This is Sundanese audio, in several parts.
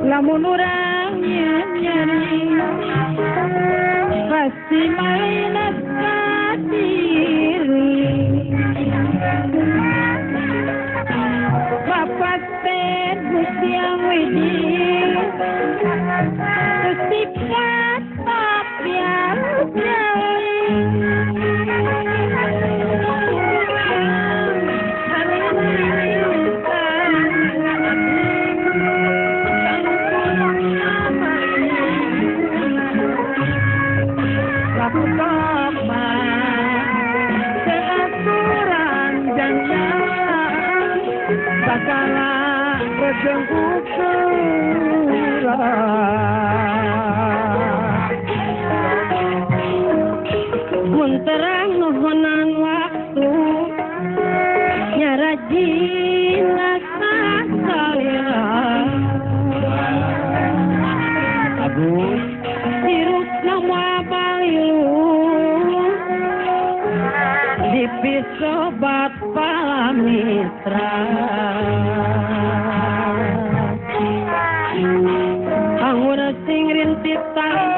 Lamun urang nyeri pasti mainan diri. Bapak ten Gusti Yang Widi sifat yang Munterang nuhunan waktu nyarajin rasa salira. Aduh, hirup nama balilu dipisobat palamitra. Anggur sing rintit tani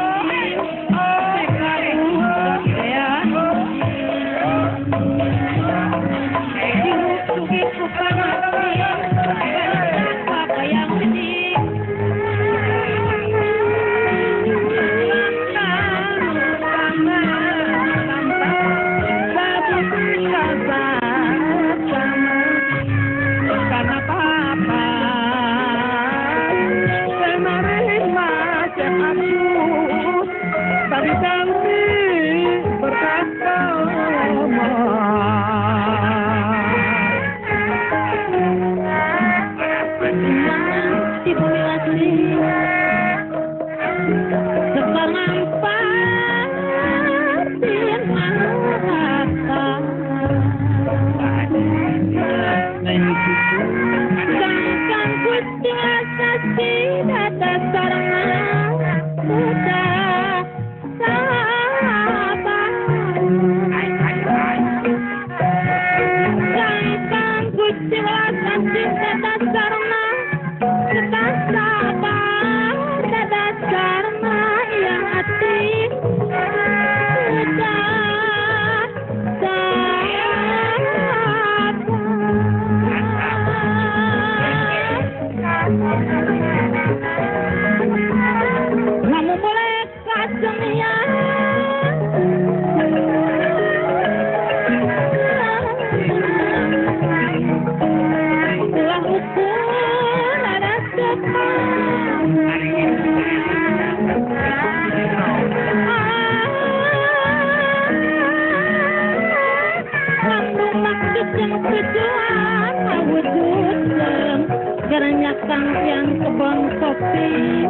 Tujuan ngawujudkeun Gerenya kang kebon kopi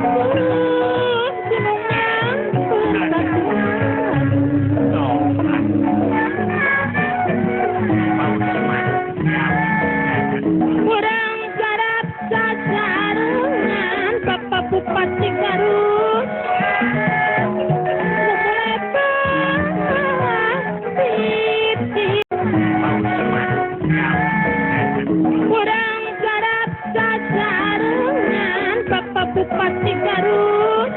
Gunungan persatuan Kurang garap sasarengan Bapak Bupati Garut Kurang garap sasarengan Bapak Bupati Garut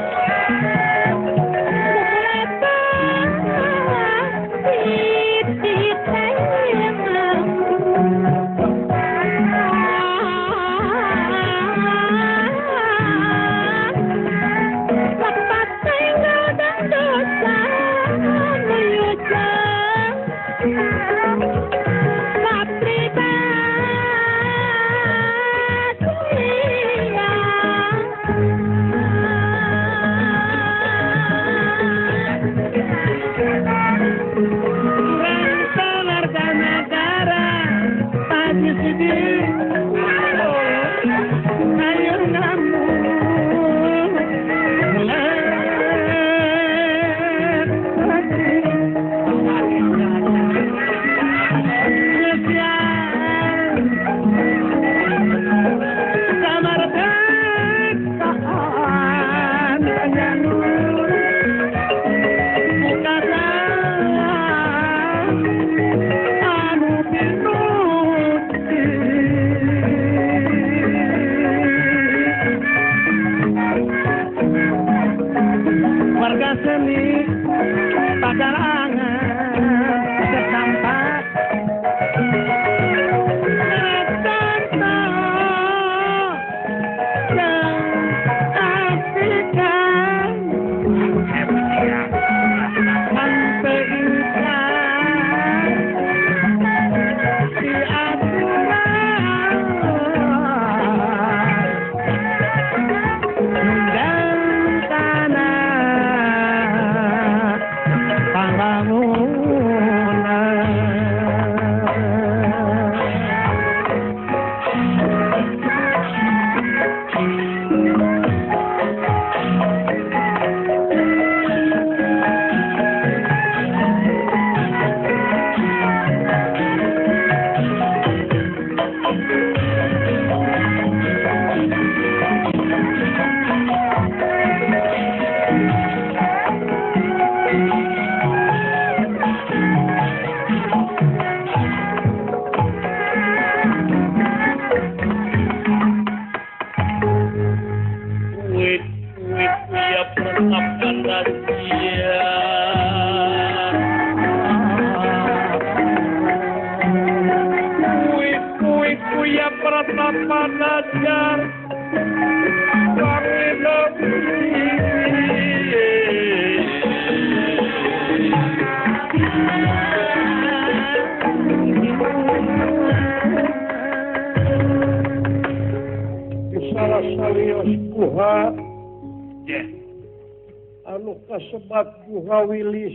Anu kasebat Guha Wilis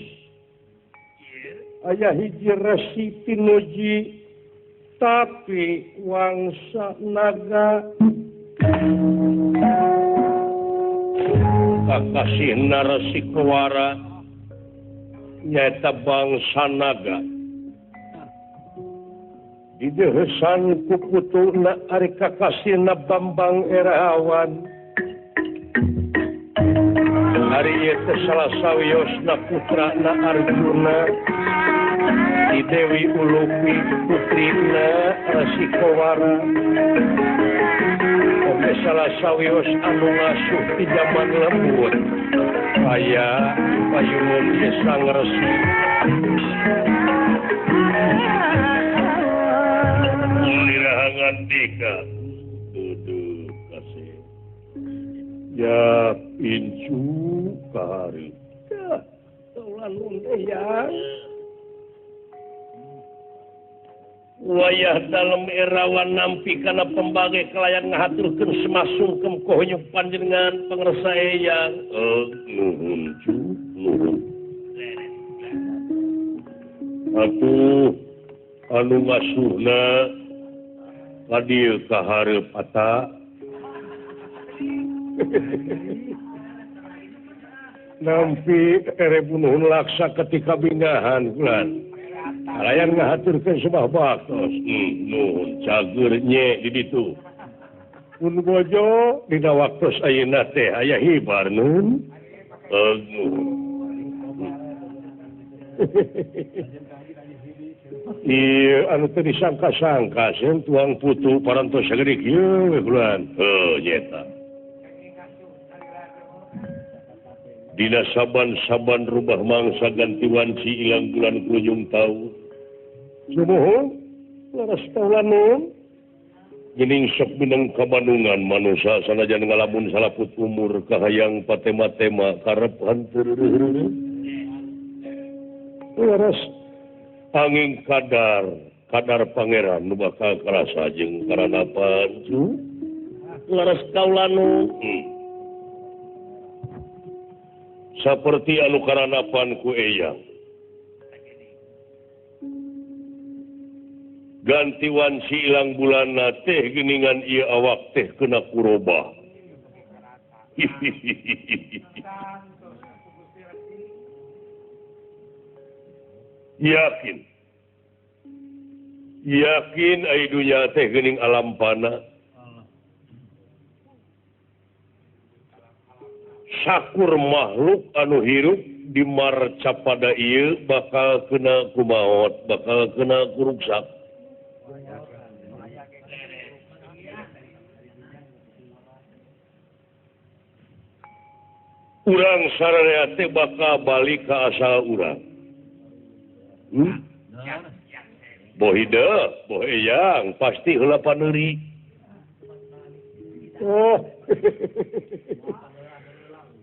aya hiji resi pinuji tapi wangsa naga kakasihna Resi Kowara nyaeta bangsa naga dideuheusan ku putuna ari kakasihna Bambang Erawan ari ieu teh salah sawiosna putrana Arjuna di Dewi Ulupi putrina Resi Kowara oge salah sawios anu ngasuh di zaman lembut aya payunun ieu sang resi Lirahangan dika dudu kasih ya incu kahari taulan ya wayah dalem Erawan nampi kana pembagai kelayan ngahaturkeun semasungkem kohoyong panjenengan pangersa eyang nuhun cu nuhun atuh Anu ngasuhna ka dieu ka hareup ata. Nampi ere bunuhun laksa ketika bingahan bulan. Kalayan ngahaturkeun sebah baktos. Nuhun cager nye di ditu. Pun bojo dina waktos ayeuna teh aya hibar nun. Ieu anu teu disangka-sangka sieun tuang putu parantos sagede kieu we bulan. Heuh nyeta. Dina saban-saban rubah mangsa ganti wanci ilang bulan kerujung taun. Sumuhun, laras taulamun. Gening sok mineng kabandungan manusia sanajan ngalamun salaput umur kahayang patema-tema karep hanteu. Laras angin kadar, kadar pangeran nu bakal karasa jeung karanapan. Laras kaulanu. Seperti anu karanapan ku eyang. Ganti wanci ilang bulanna teh geuningan ieu awak teh kena kurobah. Yakin. Yakin ai dunya teh geuning alam pana. Sakur makhluk anu hirup di marcapada ieu bakal kena kumaot, bakal kena kuruksak. Urang sararea teh bakal balik ka asal urang. Boh hidep, boh eyang, pasti heula paneuri. Oh.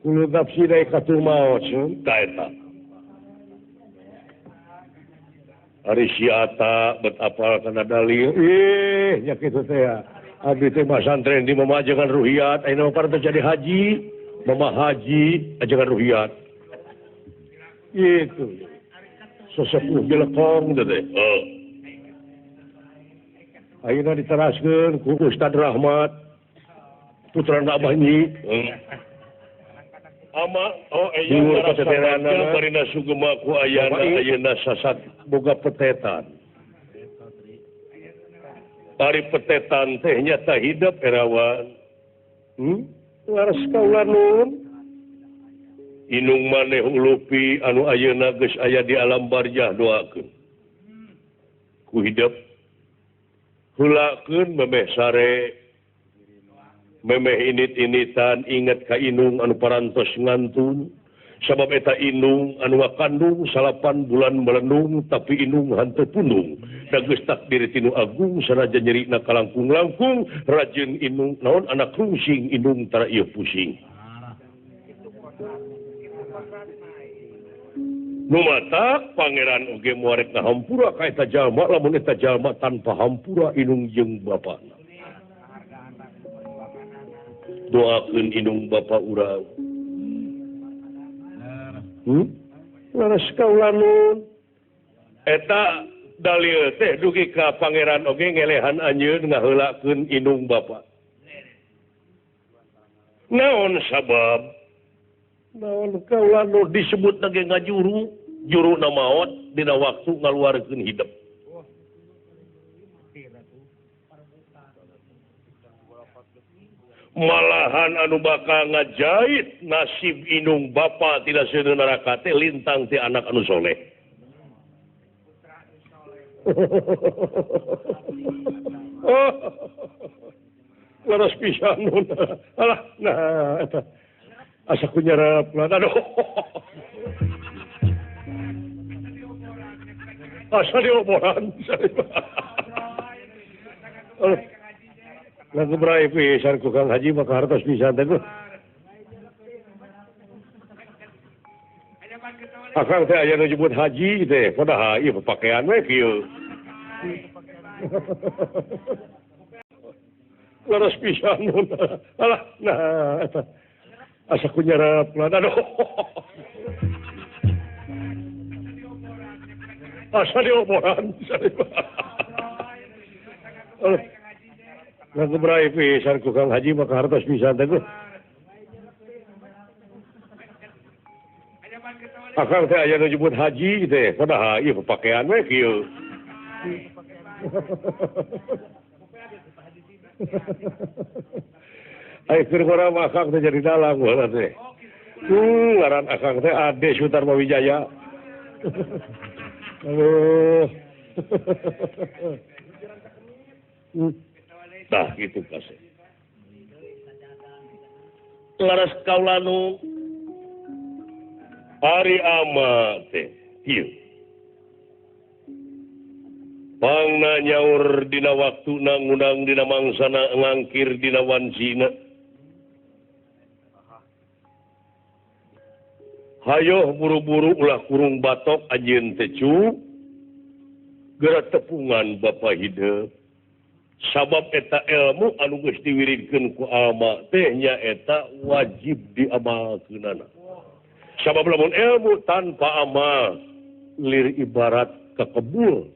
Kulo nafsi dai katul maot ta eta. Ari si Ata bet apal kana dalil. Ih, nya kitu teh ya. Abdi teh masantren di mama ajengan ruhiyat, ayeuna mah parantos jadi haji, mama haji ajengan ruhiyat. Itu. Sesepuh jelekong teh. Heeh. Ayeuna diteraskeun ku Ustad Rahmat putrana Abah Nyi. Ama oh eyang ngarasa barina sugema ku ayana ayeuna sasat boga petetan. Ari petetan teh nyata hidup erawan. Laras kaula nun. Inung maneh ulupi anu ayeuna geus aya di alam barjah doakeun. Ku hidup heulakeun memeh sare. Memeh init-initan inget ka inung anu parantos ngantun sabab eta inung anu ngakandung 8 bulan melendung tapi inung hanteu pundung da geus takdir tinu agung sanajan nyerina kalangkung-langkung rajin inung naon anak rungsing inung tara ieu pusing nu matak pangeran oge moal rek ngahampura ka eta jalma lamun eta jalma tanpa hampura inung jeung bapana. Doakeun inung bapa urang. Laras kaula nun. Eta dalil teh dugi ka pangeran oge ngelehan anjeun ngaheulakeun inung bapa. Naon sabab? Naon kaula nu disebut ge ngajuru, juruna maot dina waktu ngaluarkeun hidep. Malahan anu bakal ngajait nasib inung bapa tidak seuneu neraka teh lintang ti anak anu soleh. Laras pisan nun. Alah, nah eta. Asa ku nyarap lah. Aduh. Asa dioboran. Aduh. Lagu berai pisan ku Kang Haji maka hartos pisan teh. Akang teh aya nu nyebut haji teh, padahal ieu pakaian we kieu. Laras pisan nun. Alah, nah eta. Asa ku nyarap lah. Aduh. Asa dioboran. Aduh. Nang pisan ku Kang Haji mah hartos pisan teh. Akang teh aya nu nyebut haji teh, padahal ieu pakaian we kieu. Ai keur ngora mah akang teh jadi dalang baheula teh. Ngaran akang teh Ade Sutarma Wijaya. Aduh. Tah gitu kasih. Laras kaulanu ari ama teh kieu. Pangna nyaur dina waktuna ngundang dina mangsana ngangkir dina wancina. Hayoh buru-buru ulah kurung batok anjeun teh cu. Geura tepungan bapa hideung. Sabab eta ilmu anu geus diwiridkeun ku alma teh nyaeta wajib diamalkeunana. Sabab lamun ilmu tanpa amal lir ibarat kekebul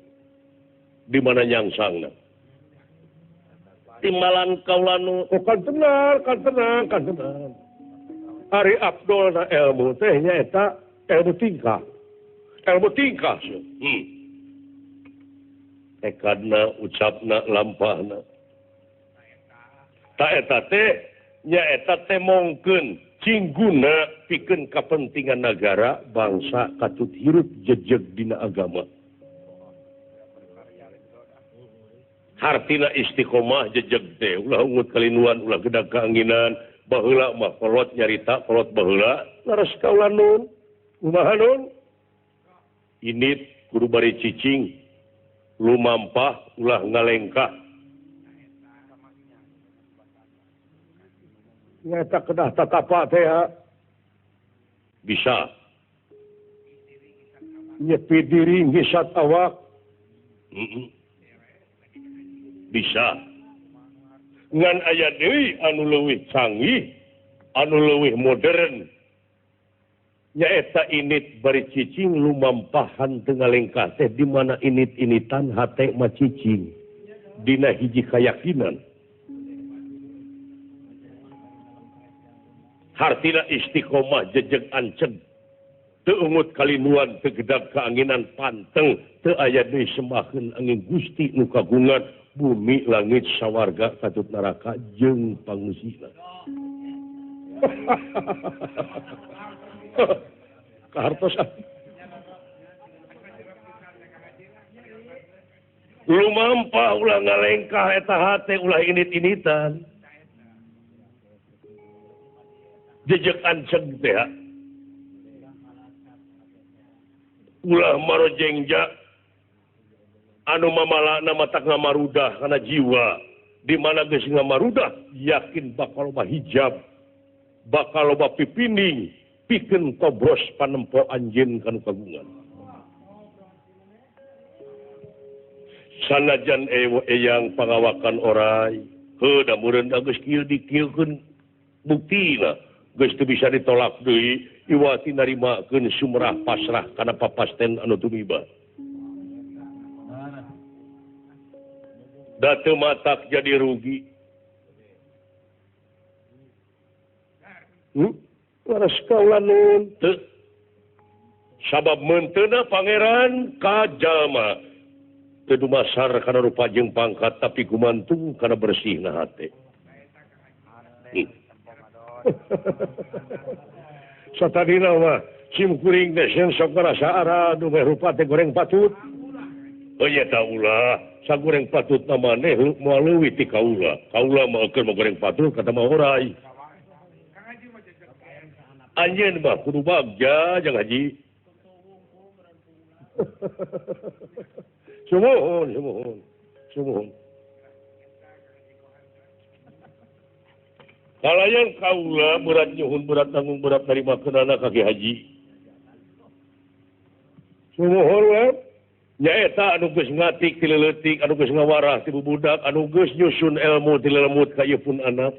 di mana nyangsangna. Timbalan kaulanu oh kan benar, kan tenang, kan tenang. Ari abdolna ilmu teh nyaeta ilmu tingkah. Ilmu tingkah. Tekadna, ucapna, lampahna. Ta eta teh nyaeta teh mongkeun cingguna pikeun kapentingan nagara, bangsa katut hirup jejeg dina agama. Hartina istiqomah jejeg teh ulah ungut kalinuan, ulah gedag kaanginan, baheula mah kolot nyarita, kolot baheula laras kaula nun. Kumaha nun? Init kudu bari cicing. Lumampah ulah ngalengkah. Nyata kedah tatapa teh bisa. Nyepi diri ngisat awak. Bisa. Ngan aya deui anu leuwih canggih, anu leuwih modern. Nyaeta init bari cicing lumampahan teu ngalengkah teh di mana init-initan hate mah cicing dina hiji kayakinan. Hartina istiqomah jejeg anceg teu ungut kalinuan teu gedag kaanginan panteng teu aya deui sembahkeun angin Gusti nu kagungan bumi langit sawarga katut neraka jeung pangusina. Kahartos lumampah ulah ngalengkah eta hate ulah init-initan jejeg anceg teh ulah marojengja anu mamalana matak ngamarudah kana jiwa di mana geus ngamarudah yakin bakal loba hijab bakal loba pipining pikeun kobros panempo anjeun kanu kagungan. Sanajan eyang pangawakan orai, heuh da meureun da geus kieu dikieukeun buktina geus teu bisa ditolak deui iwati narimakeun sumrah pasrah kana papasten anu tumiba. Da teu matak jadi rugi. Laras kaula nun teu sabab meunteuna pangeran ka jalma teu dumasar kana rupa jeung pangkat tapi gumantung kana bersihna hate. Satadina mah sim kuring teh sieun sok ngarasa aradu meh rupa teh goreng patut. Oh nya ta ulah sagoreng patut na maneh moal leuwih ti kaula. Kaula mah keur goreng patut kata mah orai. Anjeun mah kudu bagja jang haji. Sumuhun, sumuhun, sumuhun. Kalayan kaula berat nyuhun berat tanggung berat narima keunana ka Ki Haji. Sumuhun we. Nyaeta anu geus ngatik ti leutik, anu geus ngawarah ti bubudak, anu geus nyusun ilmu ti lelemut ka ieu pun anak.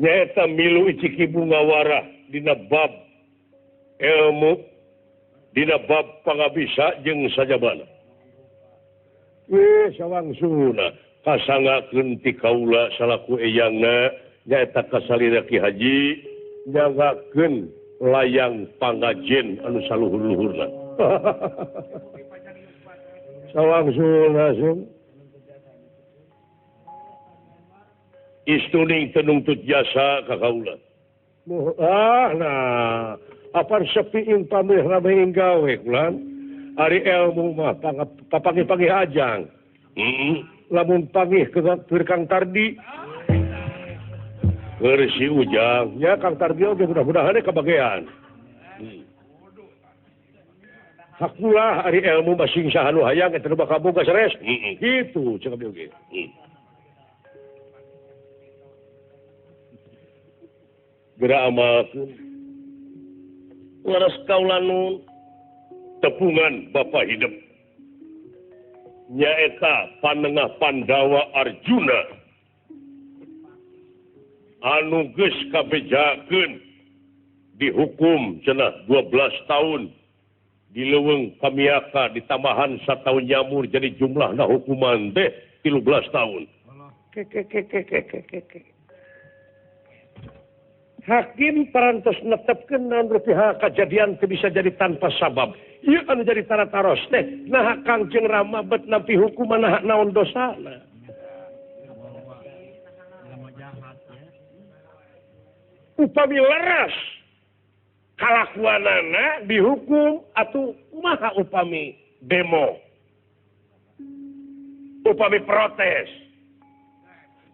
Nyaeta milu iciki bunga warah dina bab ilmu Dina bab pangabisa jeung sajabana. Weh sawangsuna kasangakeun ti kaula salaku eyangna nyaeta kasalira Ki Haji nyangakeun layang pangajen anu saluhur-luhurna. Sawangsuna sung istuning teu nungtut jasa ka kaula. Ah nah apar sepi ing pamrih rame ing gawe kulan. Ari ilmu mah papanggih-panggih ajang. Lamun panggih ke Kang Tardi. Keur si Ujang, ya Kang Tardi oge mudah-mudahan kabagean. Hakulah ari ilmu mah sing saha nu hayang eta nu bakal boga sanes. Kitu cek abdi oge. Geura amalkeun. Leres kaula nun tepungan Bapak hidup nyaeta panengah Pandawa Arjuna anu geus kabejakeun dihukum cenah 12 tahun di leuweung Kamiaka ditambahan 1 tahun nyamur jadi jumlahna hukuman teh 13 tahun. Hakim parantos netepkeun naon rupi kajadian teu bisa jadi tanpa sabab. Ieu anu jadi tarataros teh naha Kangjeng Rama bet nampi hukuman naha naon dosana. Upami leres kalakuanana dihukum atuh kumaha upami demo. Upami protes.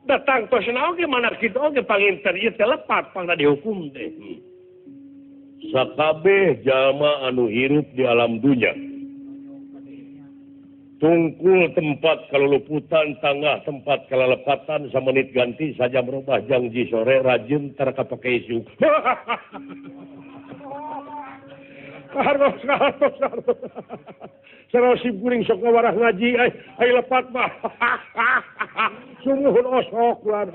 Datang tosna oge mana kitu oge panginten ieu teh lepat pangna dihukum teh. Sakabeh jalma anu hirup di alam dunya. Tungkul tempat kaluluputan, tangah tempat kalalepatan, samenit ganti saja merubah jangji sore rajin tara kapake isuk. Hartos hartos hartos. Sareng si kuring sok ngawarah ngaji ai lepat mah. Sungguhun osok lan.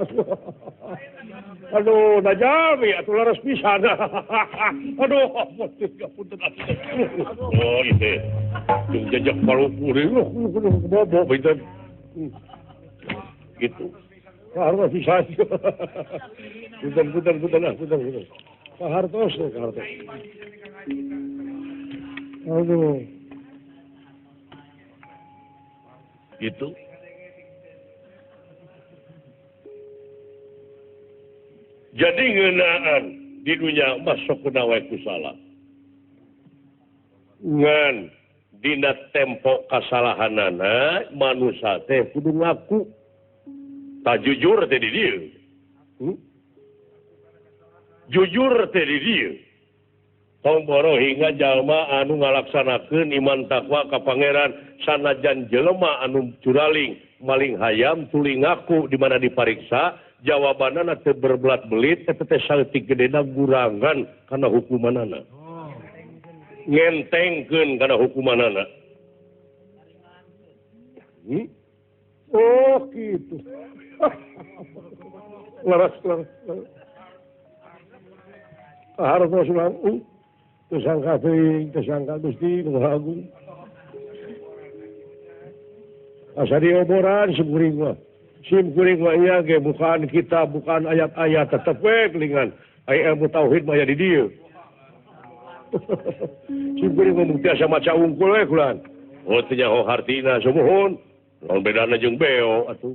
Aduh, najami atuh leres pisan. Aduh, punten atuh. Oh, ieu. Jeung jejak palupu deui bobo benten. Gitu. Hartos pisan. Punten punten punten punten punten. Hartos hartos. Aduh. Gitu. Jadi ngeunaan di dunia mah sok kena wae ku salah. Ngan dina tempo kasalahanana manusa teh kudu ngaku. Ta jujur teh di dieu. Jujur teh di dieu. Tong boro hingga jalma anu ngalaksanakeun iman takwa ka pangeran sanajan jelema anu curaling maling hayam tuluy ngaku di mana dipariksa jawabanana teu berbelat-belit eta teh saeutik gedena gurangan kana hukumanana. Ngentengkeun kana hukumanana. Oh kitu. Leres leres. Hartos ulang. Tersangka teuing, tersangka Gusti nu Agung. Asa dioboran sim kuring mah. Sim kuring mah ieu ge bukan kitab, bukan ayat-ayat tetep we kelingan. Ai ilmu tauhid mah aya di dieu. Sim kuring mah biasa maca unggul we kulan. Oh teu nyaho hartina sumuhun. Naon bedana jeung beo atuh.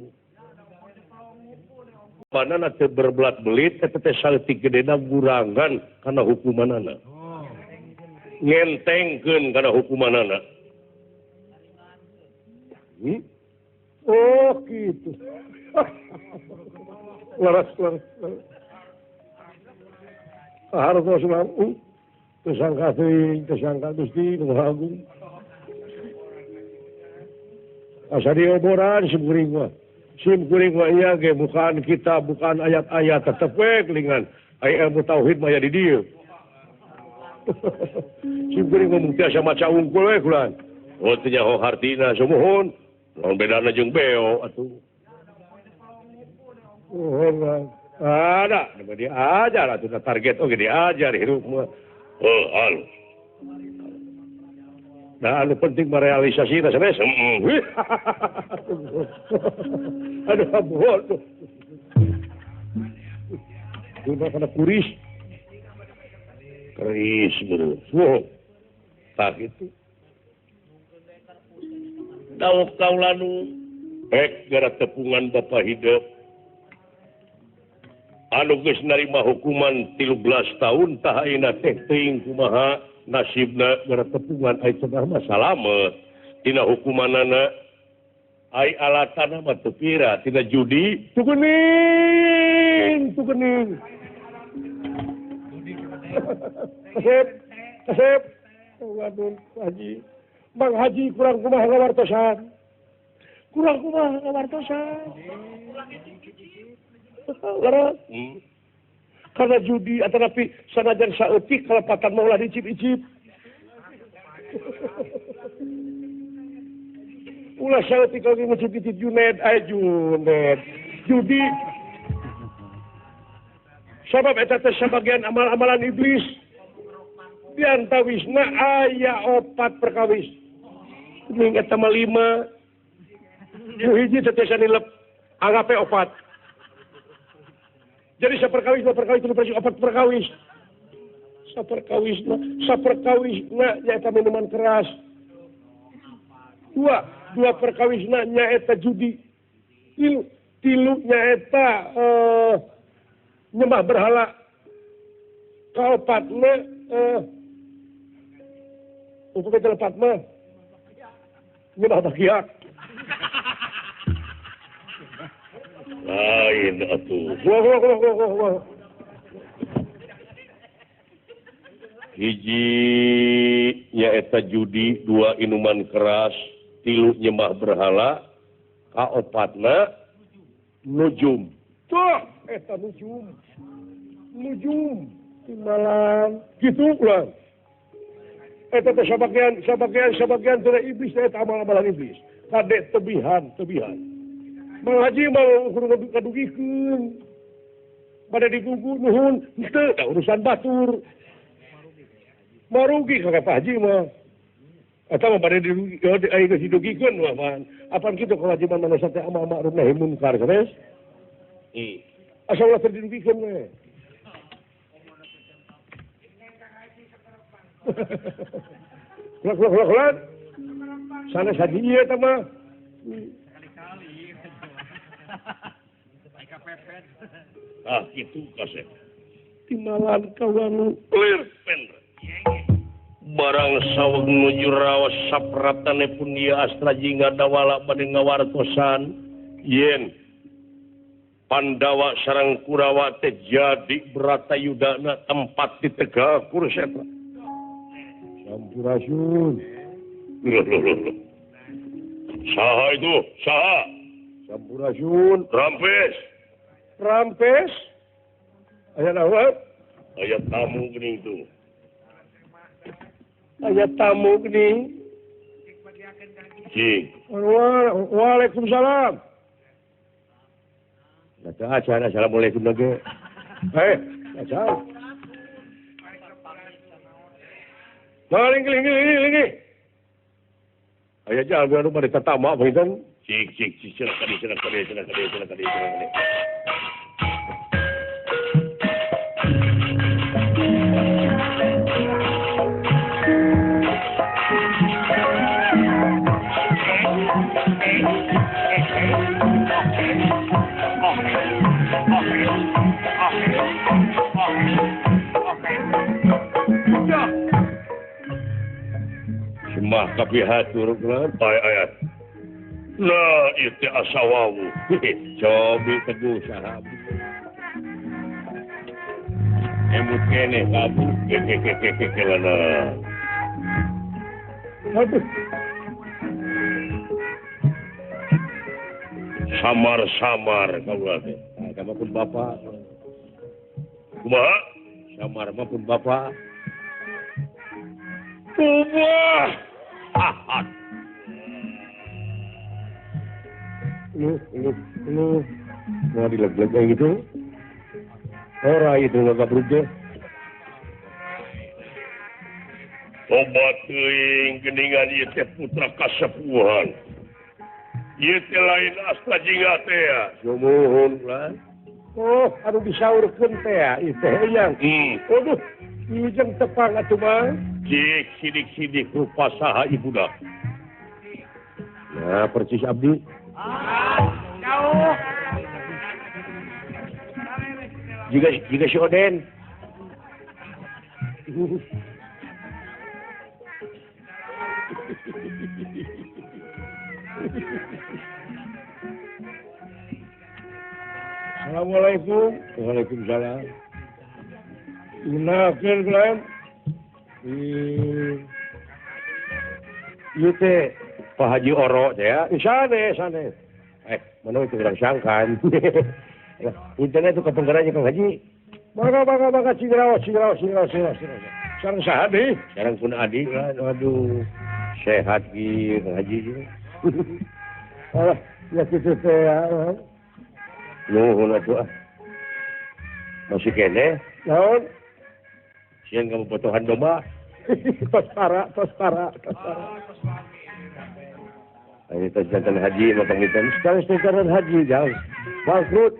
Panana teu berbelat-belit eta teh saeutik gedena gurangan kana hukumanana. Ngentengkeun kana hukumanana. Oh kitu. Leres leres. Hartos ulang. Tersangka teuing, tersangka Gusti nu Agung. Asa dioboran sim kuring mah. Sim kuring mah ieu ge bukan kitab, bukan ayat-ayat tetep we kelingan. Ai ilmu tauhid mah aya di dieu. Sim kuring mah biasa maca unggul we kulan. Oh teu nyaho hartina sumuhun. Naon bedana jeung beo atuh. Oh, ada, diajar atuh target oge diajar hirup mah. Oh, halus. Nah, anu penting merealisasi sanes. Aduh, aduh. Guna kana kuris. Keris bener. Wow. Tak itu. Dawuh kaula nu rek gara tepungan Bapak hidup. Anu geus narima hukuman 13 tahun tah ayeuna teh teuing kumaha nasibna gara tepungan ai cenah mah salamet tina hukumanana ai alatana mah teu pira tina judi tu geuning kasep kasep waduh Haji Bang Haji kurang kumaha ngawartosan kurang kumaha ngawartosan leres. Karena judi atau tapi sanajan saeutik kalepatan mah ulah dicip-icip. Ulah saeutik kalau ngicip-icip Juned, ay Juned. Judi. Sabab eta teh sabagian amal-amalan iblis. Di antawisna aya 4 perkawis. Ning eta mah 5. Nu hiji teh tiasa nilep anggape 4. Jadi saperkawis, dua perkawis, tilu perkawis, opat perkawis. Saperkawisna nyaeta minuman keras. Dua perkawisna nyaeta judi. Tilu nyaeta nyembah berhala. Kaopatna upami telepat mah nyembah bakiak. Lain atuh. Wah. Hiji nyaeta judi, 2 minuman keras, 3 nyembah berhala, kaopatna nujum. Tuh, eta nujum. Nujum timbalan kitu ulah. Eta teh sabagian tina iblis eta amal-amalan iblis. Kade tebihan. Mang Haji mau kudu kadugikeun. Bade digugu nuhun, henteu da urusan batur. Marugi ka Pak Haji mah. Eta mah bade dirugi, aya geus didugikeun mah pan. Apan kitu kewajiban manusia teh amal ma'ruf nahi munkar sanes? Asal ulah teu didugikeun we. Kulak. Sanes haji ieu eta mah. Ah, itu kasep. Timalan kaula clear pen. Barang saweg nuju raos sapratane pun dia Astra Jingga dawala bade ngawartosan yen Pandawa sareng Kurawa teh jadi Bratayudana tempat di Tegal Kurusetra. Sampurasun. Loh. Saha itu? Saha? Sampurasun. Rampes. Rampes. Aya naon? Aya tamu geuning tuh. Aya tamu geuning. Cik. Waalaikumsalam. Datang acara assalamualaikum lagi. Acara. Nah, lingi. Aya jaga anu bade tatama panginten. Cik, silakan. Semah kapihatur ayat. Nah, itu asawawu. Cobi teguh sahabu. Emut kene kabu. Kelana. Aduh. Samar-samar kaula teh. Nah, pun bapak. Kumaha? Samar mah pun bapak. Ubah. Lu. Mau dileg-leg kayak gitu? Ora itu nggak berubah. Tobat teuing geuningan ieu teh putra kasepuhan. Ieu teh lain asta jingga teh. Sumuhun lah. Oh, anu disaurkeun teh ieu teh yang. Aduh, ujung tepang atuh mah. Cik sidik-sidik rupa saha ibunda. Nah, percis abdi. Ah, jauh. Jika si Oden. Assalamualaikum. Waalaikumsalam. Gunakeun kalian. Ieu teh Pak Haji Oro teh ya. Sane sane. Mana itu urang sangkan. Punten itu kapenggerannya Kang Haji. Mangga mangga mangga cigraos cigraos cigraos cigraos. Sareng saha deui? Sareng pun adi. Aduh. Sehat ki Kang Haji. Alah, ya kitu teh. Nuhun atuh ah. Masih keneh? Naon? Sieun kamu potohan domba. Tos para, tos para, tos para. Ayo tos jantan haji mah pangitan. Sekarang jantan haji jauh. Bangkrut.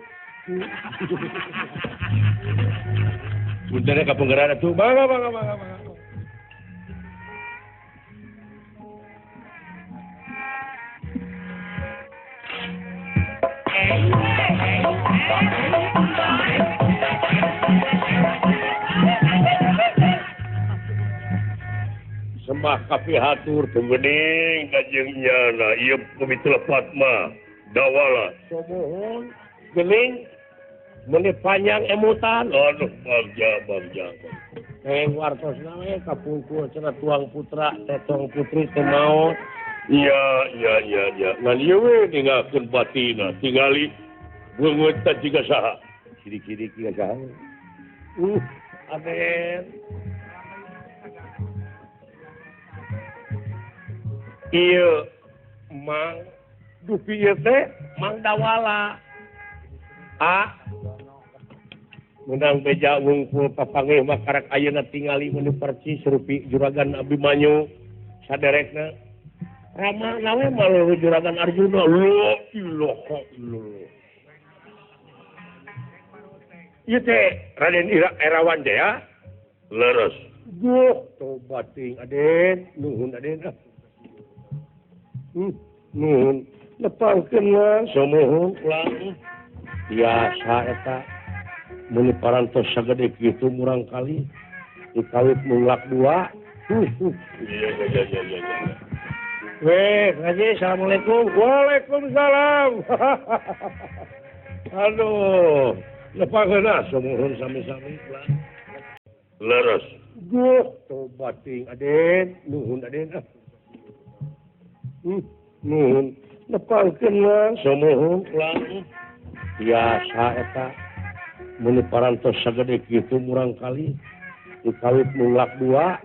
Punten ka penggeran atuh. Mangga mangga mangga mangga. Sembah kapihatur teu geuning kajeng nyana ieu pamit lepat mah dawala. Sumuhun geuning meuni panjang emutan. Aduh bagja bagja. Heng wartosna we kapungkur cenah tuang putra tetong putri teu maot. Iya iya iya iya. Ngan ieu we ninggalkeun batina tingali beungeut teh jiga saha. Sidik-sidik jiga saha. Aden. Ieu Mang dupi ieu teh Mang Dawala. A menang beja wungkul papanggih mah karek ayeuna tingali meuni percis rupi juragan Abimanyu saderekna. Rama nawe malu juragan Arjuna. Lo ilaha illallah. Ieu teh Raden Irawan Jaya leres. Duh, tobat ting Aden, nuhun Aden ah. Nuhun lepangkeun lah sumuhun ulah biasa eta meuni parantos sagede kitu murang kali dikawit mulak dua. Iya iya iya iya. Weh, Haji, assalamualaikum. Waalaikumsalam. Aduh, lepangkeun ah sumuhun sami-sami ulah. Leres. Duh, tobat ting Aden, nuhun Aden ah. Nuhun lepangkeun lah sumuhun ulah biasa eta meuni parantos sagede kitu murang kali dikawit mulak dua.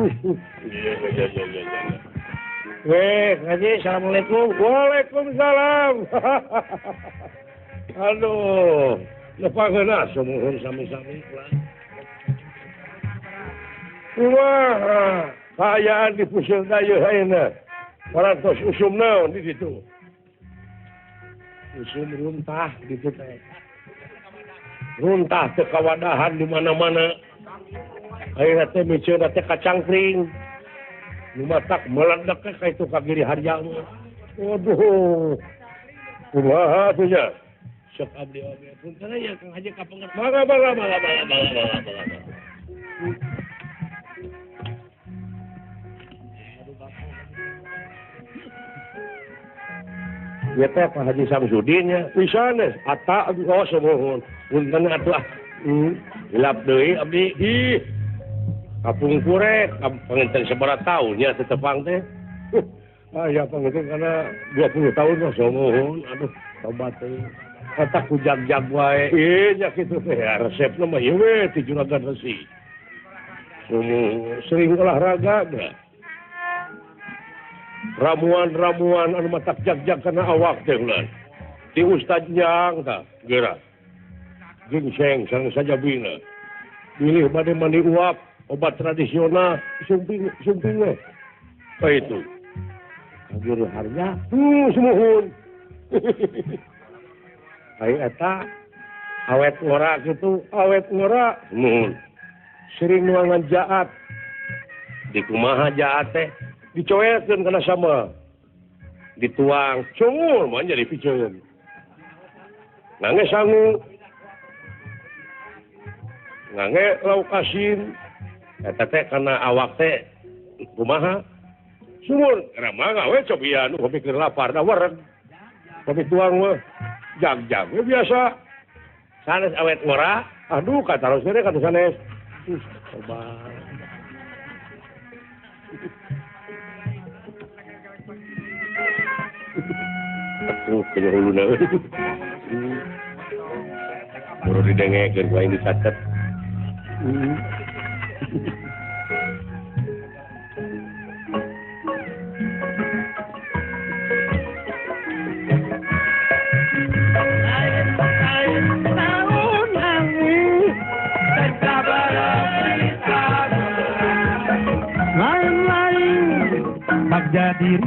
Iya iya iya iya. Weh, Haji, assalamualaikum. Waalaikumsalam. Aduh, lepangkeun ah sumuhun sami-sami ulah. Wah, kaayaan di puseur dayeuh ayeuna. Parantos usum naon di ditu. Usum runtah di ditu teh. Runtah teu kawadahan di mana-mana. Ayeuna teh miceuna teh kacangkring. Nu matak meledak ka itu ka Giri Harja mah. Waduh. Kumaha atuh nya? Sok abdi oge. Punten nya Kang Haji kapengeut. Mangga mangga mangga mangga mangga mangga. Ieu teh Pak Haji Samsudin nya. Pisan ata abdi oh sumuhun. Punten atuh ah. Hilap deui abdi. Ih. Kapungkur panginten sabaraha taun nya teu tepang teh. Ah ya panginten kana 20 tahun mah sumuhun. Aduh tobat teh. Kata ku jag-jag wae. Ih nya kitu teh resepna mah ieu we ti juragan resi. Sumuhun sering olahraga geura. Ramuan-ramuan anu matak jag-jag kana awak teh ulah. Ti ustad jang tah geura. Gingseng sareng sajabina. Bilih bade mandi uap Obat tradisional sumping sumping we. Oh itu. Guru harga, sumuhun. Ai eta awet ngora gitu, awet ngora, sumuhun. Sering nuangan jaat. Di kumaha jaat teh dicoelkeun kana sambal. Dituang cungul mah jadi piceun. Ngange sangu. Ngange lauk asin. Eta teh kana awak teh kumaha? Sumur, ramah we cobian, kopi keur lapar da wareg. Kopi tuang mah jag-jag we biasa. Sanes awet ngora, aduh kataros teh kata sanes. Coba. Aduh, kaya huluna. Baru didengekeun ku aing dicatet. Lain-lain bagja diri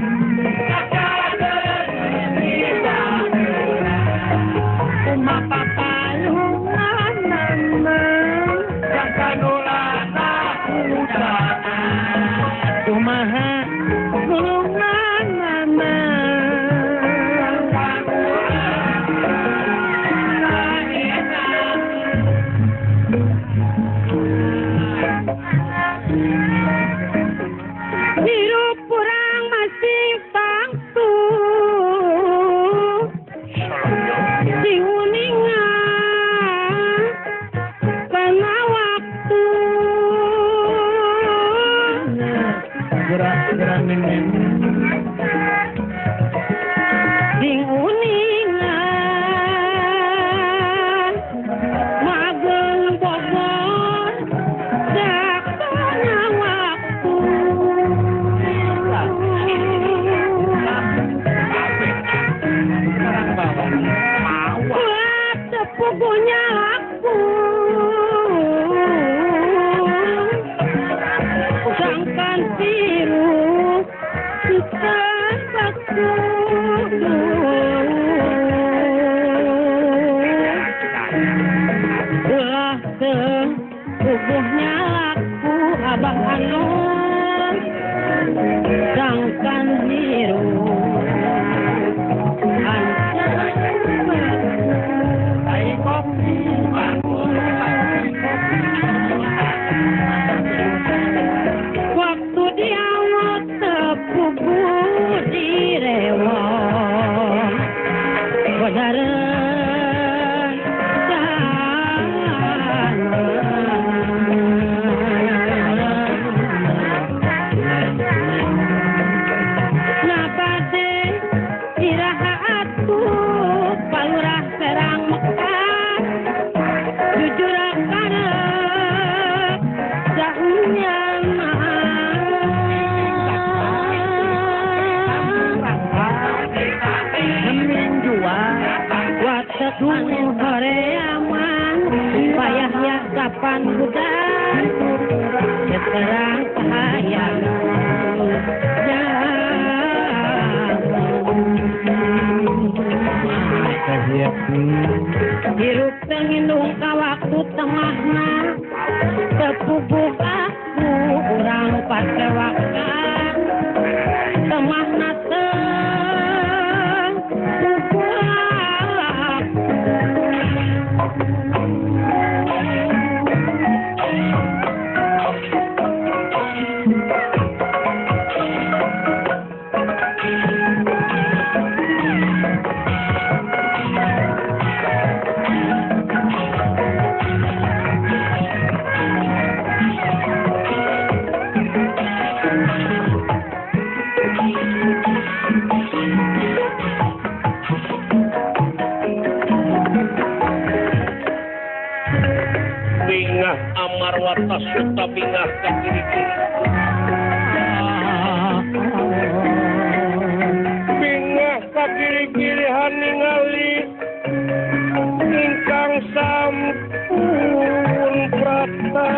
kumaha nulunganana hirup urang masih pangtu sing uninga kana waktu gerak-gerak nenen sing uninga mageng Bogor dakana waktu buat sepupunya aku sangkan biru kita ulah sepupunya laku abah anu sangkan biru waktu dia tepupu direwong badareng nabade iraha atuh palurah Serang Mekah jujur karep jauhnya anu horeaman payah ya kapan bukan seterang hayang hirup tengindung ka waktu tengahna tepuguh aku urang pasewakan tengahna Bingah amar watas suta bingah ka kiri-kiri. Bingah ka kiri-kiri haningali ingkang sampun prata.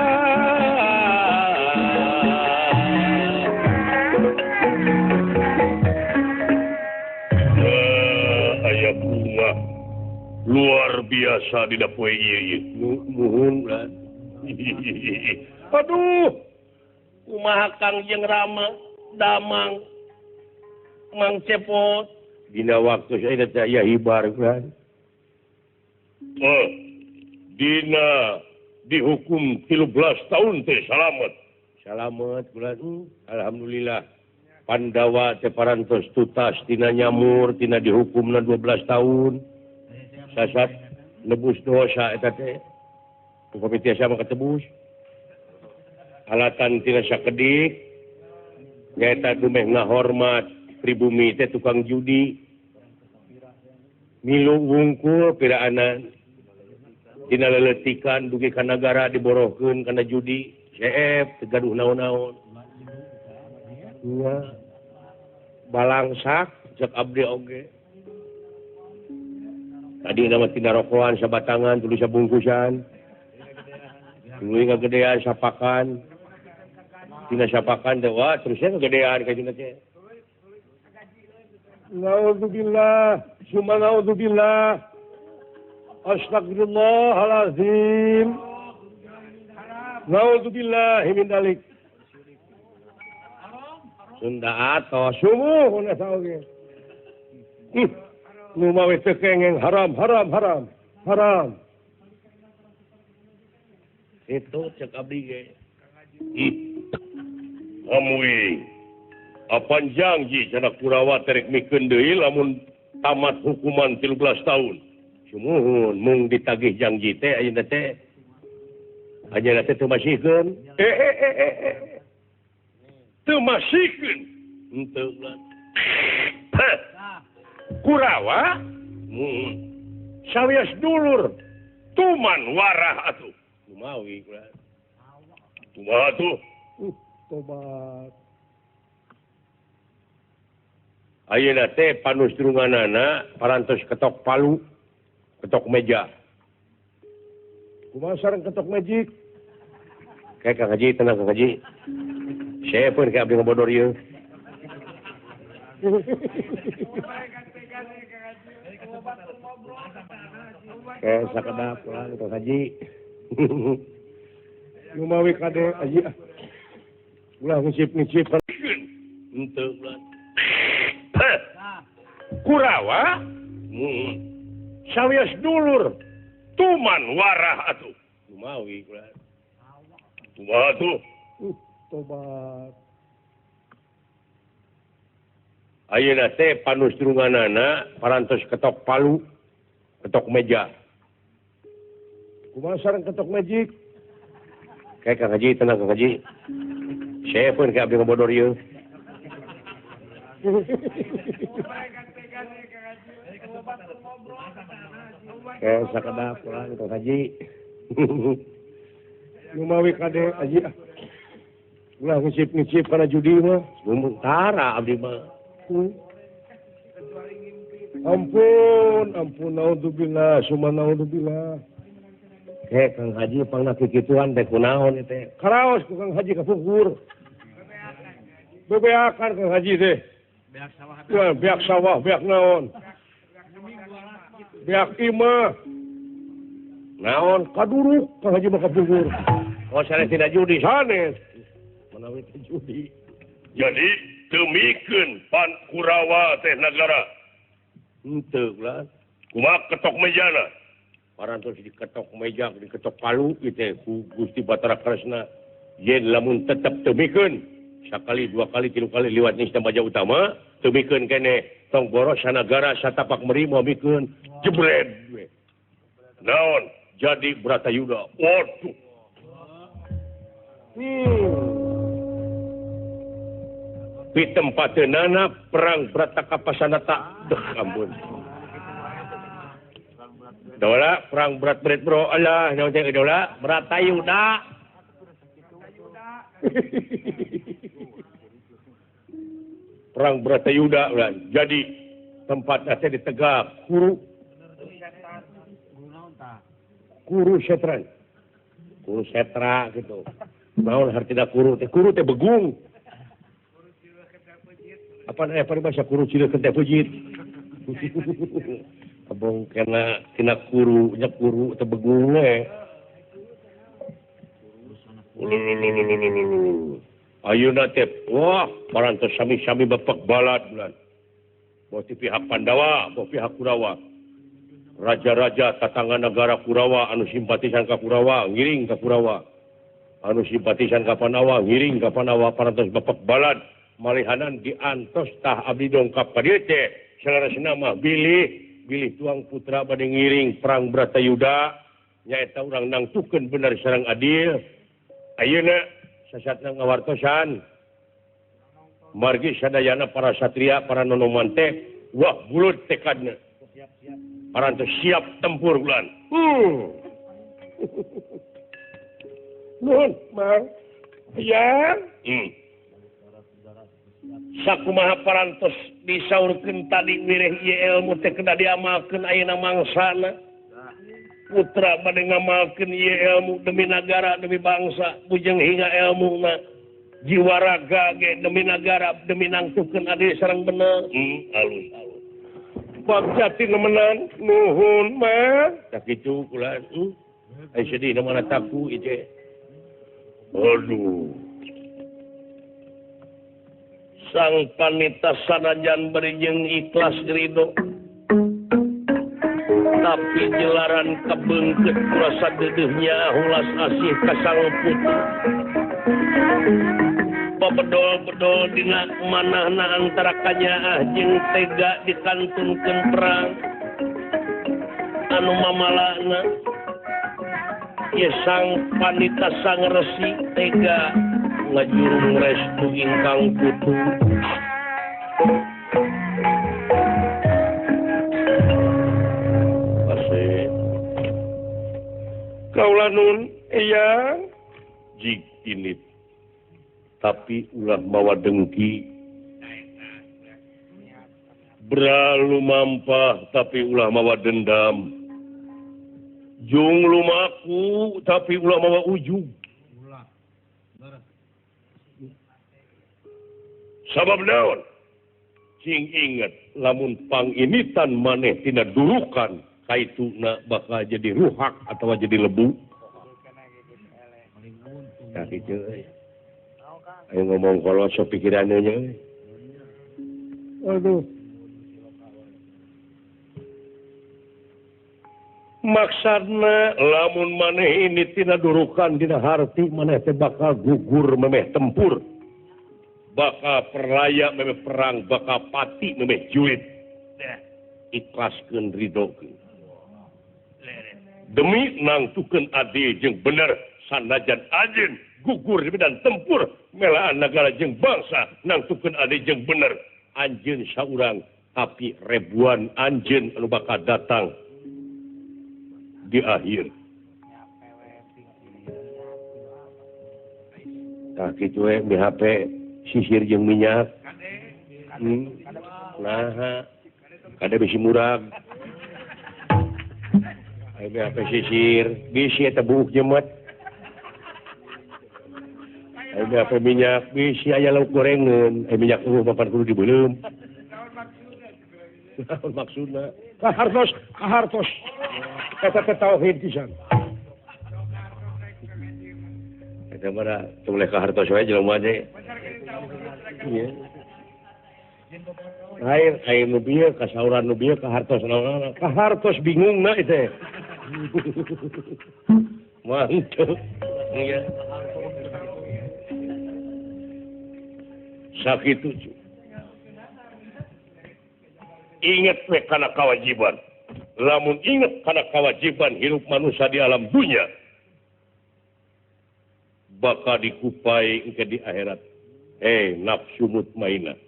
Luar biasa dina poe ieu ieu. Nuhun lah. Aduh. Kumaha Kang jeung Rama Damang Mang Cepot dina waktu saya teh aya hibar kan. Oh, dina dihukum 13 tahun teh salamet. Salamet kula. Alhamdulillah. Pandawa teh parantos tutas tina nyamur tina dihukumna 12 tahun. Sasat nebus dosa eta teh. Upami tiasa mah ketebus. Alatan tina sakedik nyaeta dumeh ngahormat pribumi teh tukang judi. Milu wungkul piraanan tina leletikan dugi ka nagara diborohkeun kana judi. Seep teu gaduh naon-naon. Nya balangsak cek abdi oge. Tadi nama tina rokokan sabatangan tuluy sabungkusan. Tuluy ngagedean sapakan. Tina sapakan teh wah terusnya ngagedean ka tina teh. Naudzubillah, summa naudzubillah. Astagfirullahalazim. Naudzubillah min dzalik. Sunda atos sumuh eta oge. Nu mawe teu kengeng haram haram haram haram. Itu cek abdi ge. Amui. Apan janji cenah Kurawa terek mikeun deui lamun tamat hukuman 13 tahun. Sumuhun mung ditagih janji teh ayeuna teh. Ayeuna teh teu masihkeun. Teu masihkeun. Henteu ulah. Kurawa sawios dulur tuman warah atuh. Kumawi kula. Kumaha tuh? Tobat. Ayeuna teh panustrunganana parantos ketok palu, ketok meja. Kumaha sareng ketok magic? Kayak Kang Haji tenang Kang Haji. Saya pun kayak abdi ngabodor ieu. Kayak sakedap lah Kang Haji. Lumawi kade haji. Ulah ngisip-ngisip. Henteu ulah. Kurawa sawios dulur tuman warah atuh. Lumawi kula. Kumaha tuh? Tobat. Ayeuna teh panustrunganana parantos ketok palu, ketok meja. Kumaha sareng ketok magic? Kayak Kang Haji tenang Kang Haji. Saya pun kayak abdi ngabodor ieu. Kayak sakedap lah Kang Haji. Lumawi kade haji. Ulah ngisip-ngisip kana judi mah. Tara abdi mah. Ampun, ampun naudzubillah, summa naudzubillah. Kayak Kang Haji pangna kikituan teh kunaon ieu teh. Karaos ku Kang Haji kapungkur. Bebeakan Kang Haji teh. Beak sawah, beak sawah, beak naon. Beak imah. Naon kaduruk Kang Haji mah kapungkur. Oh sanes tidak judi sanes. Manawi teh judi. Jadi teu mikeun pan Kurawa teh nagara. Henteu lah. Kumaha ketok mejana? Parantos diketok meja, diketok palu kitu ku Gusti Batara Kresna. Yen lamun tetep teu mikeun sakali, dua kali, tilu kali liwat nista baja utama, teu mikeun keneh tong boros sanagara satapak meri moal mikeun jebret we. Naon jadi Bratayuda. Waduh. Di tempateunana perang Bratakapasanata. Deh ampun. Dola perang berat berat bro Allah naon teh dola Bratayuda. Perang Bratayuda ulah. Jadi tempatna teh ditegak kuru kuru setran. Kuru setra gitu. Naon hartina kuru teh begung. Apa aya paribasa kuru cileuk teh pujit. Abong kena tina kuru nya kuru teu begung we. Ayeuna teh wah parantos sami-sami bapak balad bulan. Boh ti pihak Pandawa, boh pihak Kurawa. Raja-raja tatangga negara Kurawa anu simpatisan ka Kurawa ngiring ka Kurawa. Anu simpatisan ka Pandawa ngiring ka Pandawa parantos bapak balad malihanan diantos tah abdi dongkap ka dieu teh. Salarasna mah bilih bilih tuang putra bade ngiring perang Bratayuda nyaeta urang nangtukeun bener sareng adil. Ayeuna sasatna ngawartosan margi sadayana para satria para nonoman teh wah bulut tekadna parantos siap tempur bulan. Nuhun Mang ya. Sakumaha parantos disaurkeun tadi wireh ieu ilmu teh kedah diamalkeun ayeuna mangsana. Putra bade ngamalkeun ieu ilmu demi nagara demi bangsa bujeng hingga ilmuna jiwa raga ge demi nagara demi nangtukeun adil sareng bener. Alus alus. Bab jati nemenan nuhun mah sakitu kula. Ai sedih mana taku ieu teh. Aduh. Sang panita sanajan bari jeung ikhlas ridho tapi jelaran kabeungkeut kurasa deudeuhnya hulas asih ka sang putu pabedol-bedol dina manahna antara kanyaah jeung tega dikantunkeun perang anu mamalana ye sang panita sang resi tega ngajurung restu ingkang putu. Asih. Kaula nun eyang jig init. Tapi ulah mawa dengki. Beralu mampah tapi ulah mawa dendam. Jung lumaku tapi ulah mawa ujug. Sabab naon? Cing inget lamun panginitan maneh tina durukan kaituna bakal jadi ruhak atau jadi lebu. Tah kitu euy. Ayo ngomong kalau sok pikirannya nya euy. Aduh. Maksudna lamun maneh ini tina durukan dina harti maneh teh bakal gugur memeh tempur. Bakal perlaya memeh perang, bakal pati memeh juit. Ikhlaskeun ridhokeun. Demi nangtukeun adil jeung bener sanajan anjeun gugur di medan tempur melaan nagara jeung bangsa nangtukeun adil jeung bener. Anjeun saurang tapi ribuan anjeun anu bakal datang di akhir. Tah kitu we BHP sisir jeung minyak. Nah, kade bisi murag. Aya BHP sisir, bisi eta buuk jemet. Aya BHP minyak, bisi aya lauk gorengan, aya minyak eueuh papan kudu dibeuleum. Naon maksudna? Kahartos, kahartos. Eta teh tauhid pisan. Eta mah teu boleh kahartos wae jelema teh. Iya. Lain aya nu bieu kasauran nu bieu kahartos naon kahartos bingungna ieu teh. Mantep. Iya. Sakitu. Ingat we kana kewajiban. Lamun ingat kana kewajiban hirup manusia di alam dunia bakal dikupai engke di akhirat. Nafsu mutmainah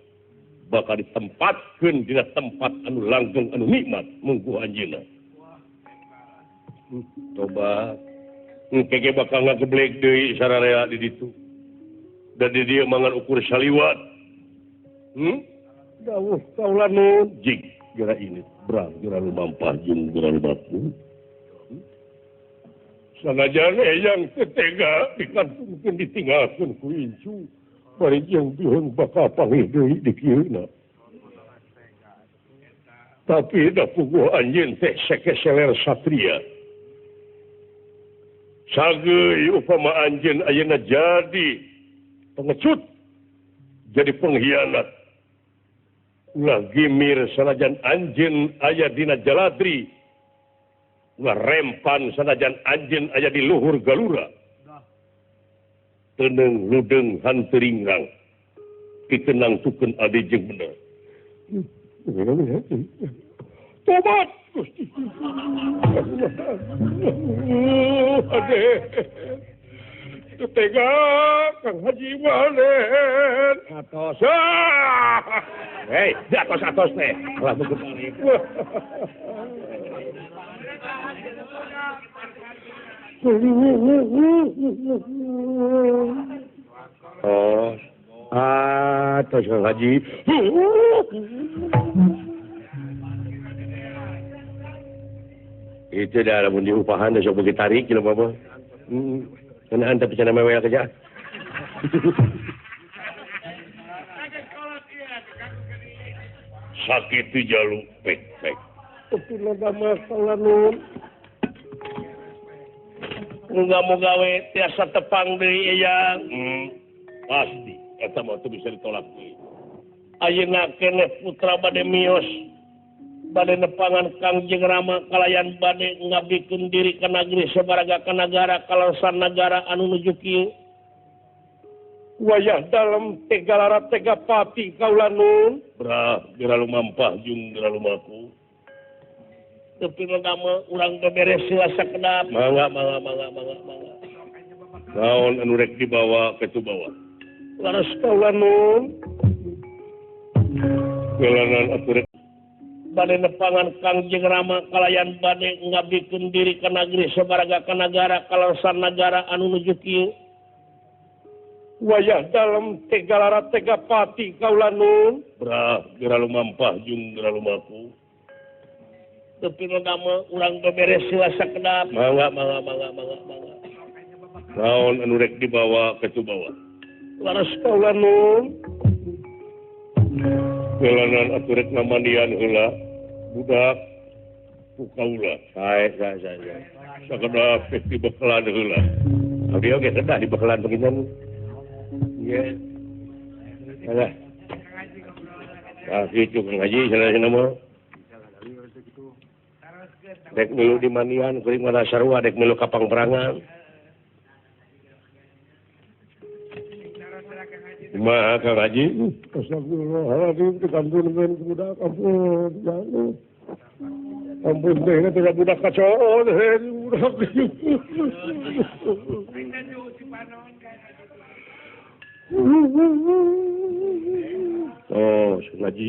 bakal ditempatkeun dina tempat anu langgeng anu nikmat mungguh anjeunna. Tobat. Engke ge bakal ngageblek deui sararea di ditu. Dan di dieu mangan ukur saliwat. Dawuh kaula nun jig geura ini berang geura lumampah jeung geura lumaku. Sanajan eyang teu tega dikantunkeun ditinggalkeun ku incu. Bari jeung bihung bakal panggih deui di kieuna. Tapi da puguh anjeun teh sekeseler satria. Sageuy upama anjeun ayeuna jadi pengecut, jadi pengkhianat. Ulah gimir sanajan anjeun aya dina jaladri. Ulah rempan sanajan anjeun aya di luhur galura. Teneng ludeng hanteuringrang. Kikenang tukeun ade jeung bener. Tobat Gusti. Ade. Tega Kang Haji Walen. Atos. Hei, di atos-atos teh. Lah balik. Oh, atos Kang Haji. Itu dah lamun diupahan dah sok beuki tarik jelema mah. Kenaan tapi cenah mewel kerja. Sakitu jalu pek-pek. Tapi loba masalah nun. Moga-moga we tiasa tepang deui eyang. Pasti eta mah teu bisa ditolak deui. Ayeuna keneh putra bade mios. Bade nepangan Kangjeng Rama kalayan bade ngabdikeun diri ka nagri sabaraga ka nagara kalasan nagara anu nuju kieu. Wayah dalem tegalara tega pati kaula nun. Brah geura lumampah jeung geura lumaku. Teu mah urang beberes heula sakedap. Mangga mangga mangga mangga mangga. Naon anu rek dibawa ke tu bawa. Laras kaula nun. Jalanan atuh rek bade nepangan Kangjeng Rama kalayan bade ngabdikeun diri ka nagri sabaraga ka nagara kalasan nagara anu nuju kieu. Wayah dalem tegalara tega pati kaula nun. Brah geura lumampah jeung geura lumaku. Teu mah urang beberes heula sakedap. Mangga mangga mangga mangga mangga. Naon anu rek dibawa ke tu bawa. Laras kaula nun. Jalanan atuh rek ngamandian heula budak ku kaula. Sae sae sae. Sakedap rek dibekelan heula. Abdi oge kedah dibekelan beginian. Iya. Alah. Ah kitu Kang Haji cenah mah. Dek milu di mandian kuring mah sarua dek milu ka pangperangan. Kumaha Kang Haji? Astagfirullahaladzim, ampun budak, ampun. Ampun teh teh budak kacau teh budak. Oh, ngaji.